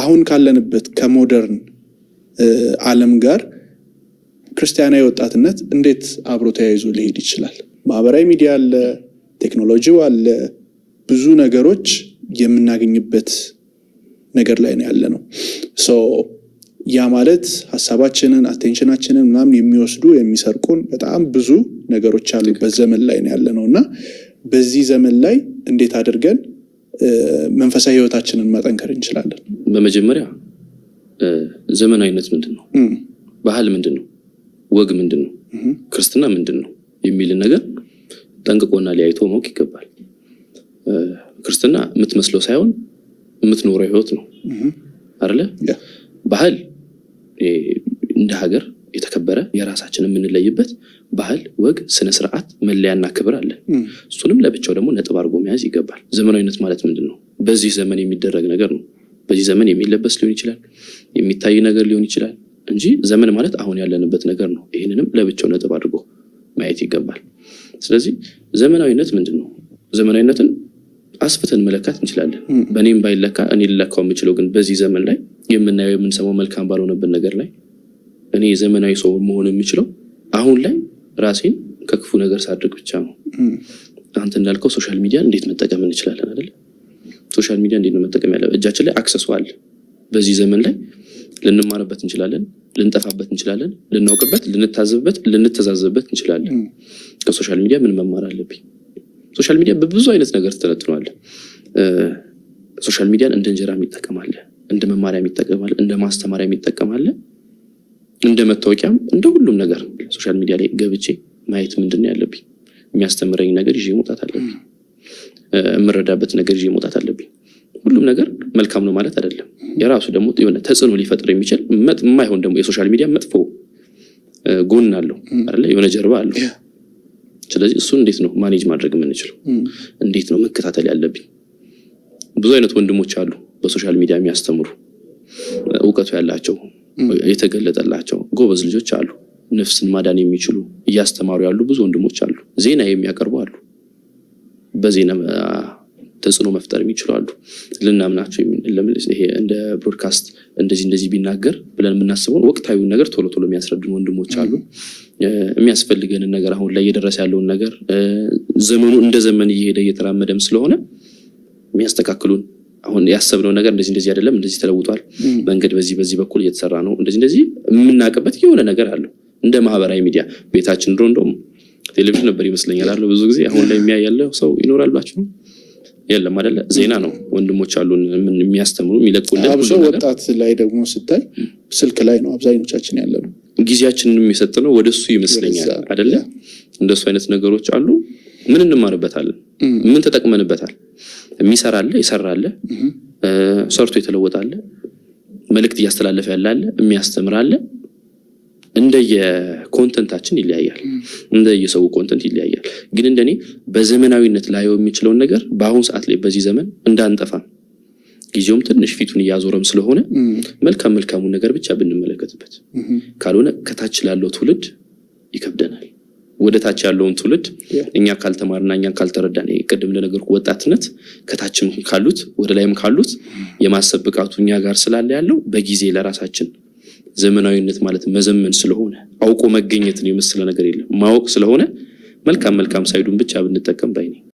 አሁን ካለንበት ከ modern ዓለም ጋር ክርስቲያናዊ ወጣትነት እንዴት አብሮ ተያይዞ ሊሄድ ይችላል? ማህበራዊ ሚዲያ አለ፣ ቴክኖሎጂው አለ፣ ብዙ ነገሮች የምናገኝበት ነገር ላይ ነው ያለነው። So ያ ማለት ሀሳባችንን፣ attention ኣችንን ምናምን የሚወስዱ፣ የሚሰርቁን በጣም ብዙ ነገሮች ያሉበት ዘመን ላይ ነው ያለነው። እና በዚህ ዘመን ላይ እንዴት አድርገን መንፈሳዊ ህይወታችንን ማጠንከር እንችላለን? በመጀመሪያ ዘመናዊነት ምንድን ነው? ባህል ምንድን ነው? ወግ ምንድን ነው? ክርስትና ምንድን ነው የሚልን ነገር ጠንቅቆና ለይቶ ማወቅ ይገባል። ክርስትና የምትመስለው ሳይሆን የምትኖረው ህይወት ነው አይደለ? ባህል እንደ ሀገር የተከበረ፣ የራሳችን የምንለይበት ባህል፣ ወግ፣ ስነስርዓት፣ መለያና ክብር አለን። እሱንም ለብቻው ደግሞ ነጥብ አድርጎ መያዝ ይገባል። ዘመናዊነት ማለት ምንድን ነው? በዚህ ዘመን የሚደረግ ነገር ነው። በዚህ ዘመን የሚለበስ ሊሆን ይችላል፣ የሚታይ ነገር ሊሆን ይችላል እንጂ ዘመን ማለት አሁን ያለንበት ነገር ነው። ይህንንም ለብቻው ነጥብ አድርጎ ማየት ይገባል። ስለዚህ ዘመናዊነት ምንድን ነው? ዘመናዊነትን አስፍተን መለካት እንችላለን። በእኔም ባይለካ እኔ ልለካው የምችለው ግን በዚህ ዘመን ላይ የምናየው፣ የምንሰማው መልካም ባልሆነበት ነገር ላይ እኔ ዘመናዊ ሰው መሆን የምችለው አሁን ላይ ራሴን ከክፉ ነገር ሳድርግ ብቻ ነው። አንተ እንዳልከው social media እንዴት መጠቀም እንችላለን አይደለ? Social media እንዴት ነው መጠቀም ያለ? እጃችን ላይ access ኡ አለ። በዚህ ዘመን ላይ ልንማርበት እንችላለን፣ ልንጠፋበት እንችላለን፣ ልናውቅበት፣ ልንታዘብበት፣ ልንተዛዘብበት እንችላለን። ከ social media ምን መማር አለብኝ? Social media በብዙ አይነት ነገር ትተነትነዋለህ። Social media ን እንደ እንጀራ የሚጠቀም አለ፣ እንደ መማሪያ የሚጠቀም አለ፣ እንደ ማስተማሪያ የሚጠቀም አለ፣ እንደ መታወቂያም፣ እንደ ሁሉም ነገር። Social media ላይ ገብቼ ማየት ምንድን ነው ያለብኝ? የሚያስተምረኝ ነገር ይዤ መውጣት አለብኝ። የምረዳበት ነገር ይዤ መውጣት አለብኝ። ሁሉም ነገር መልካም ነው ማለት አይደለም። የራሱ ደግሞ የሆነ ተጽዕኖ ሊፈጥር የሚችል የማይሆን ደግሞ የ social media መጥፎ ጎን አለው አይደለ? የሆነ ጀርባ አለው። ስለዚህ እሱን እንዴት ነው manage ማድረግ የምንችለው? እንዴት ነው መከታተል ያለብኝ? ብዙ አይነት ወንድሞች አሉ በ social media የሚያስተምሩ፣ እውቀቱ ያላቸው፣ የተገለጠላቸው ጎበዝ ልጆች አሉ። ነፍስን ማዳን የሚችሉ፣ እያስተማሩ ያሉ ብዙ ወንድሞች አሉ። ዜና የሚያቀርቡ አሉ። በዜና ተጽዕኖ መፍጠር የሚችሉ አሉ። ልናምናቸው፣ ይሄ እንደ broadcast እንደዚህ እንደዚህ ቢናገር ብለን የምናስበውን ወቅታዊውን ነገር ቶሎ ቶሎ የሚያስረዱን ወንድሞች አሉ። የሚያስፈልገንን ነገር፣ አሁን ላይ እየደረሰ ያለውን ነገር፣ ዘመኑ እንደ ዘመን እየሄደ እየተራመደም ስለሆነ የሚያስተካክሉን፣ አሁን ያሰብነው ነገር እንደዚህ እንደዚህ አይደለም፣ እንደዚህ ተለውጧል፣ መንገድ በዚህ በዚህ በኩል እየተሰራ ነው፣ እንደዚህ እንደዚህ የምናውቅበት የሆነ ነገር አለው። እንደ ማህበራዊ ሚዲያ ቤታችን ድሮ እንደውም ቴሌቪዥን ነበር ይመስለኛል አለው ብዙ ጊዜ። አሁን ላይ የሚያይ ያለው ሰው ይኖራል ብላችሁ ነው? የለም አይደለ? ዜና ነው። ወንድሞች አሉን የሚያስተምሩ፣ የሚለቁልን። አብሶ ወጣት ላይ ደግሞ ስታይ ስልክ ላይ ነው አብዛኞቻችን ያለነው። ጊዜያችንን የሚሰጥ ነው ወደ እሱ ይመስለኛል አይደለ? እንደሱ አይነት ነገሮች አሉ። ምን እንማርበታለን? ምን ተጠቅመንበታል? የሚሰራ አለ፣ የሰራ አለ፣ ሰርቶ የተለወጠ አለ፣ መልእክት እያስተላለፈ ያለ አለ፣ የሚያስተምር አለ። እንደየ content ኣችን ይለያያል፣ እንደየሰው content ይለያያል። ግን እንደኔ በዘመናዊነት ላየው የሚችለውን ነገር በአሁን ሰዓት ላይ በዚህ ዘመን እንዳንጠፋ፣ ጊዜውም ትንሽ ፊቱን እያዞረም ስለሆነ መልካም መልካሙን ነገር ብቻ ብንመለከትበት፣ ካልሆነ ከታች ላለው ትውልድ ይከብደናል። ወደ ታች ያለውን ትውልድ እኛ ካልተማርና እኛ ካልተረዳን፣ ቅድም እንደነገርኩ ወጣትነት ከታችም ካሉት ወደ ላይም ካሉት የማሰብ ብቃቱ እኛ ጋር ስላለ ያለው በጊዜ ለራሳችን ዘመናዊነት ማለት መዘመን ስለሆነ፣ አውቆ መገኘትን የመሰለ ነገር የለም። ማወቅ ስለሆነ መልካም መልካም side ኡን ብቻ ብንጠቀም ባይ ነኝ።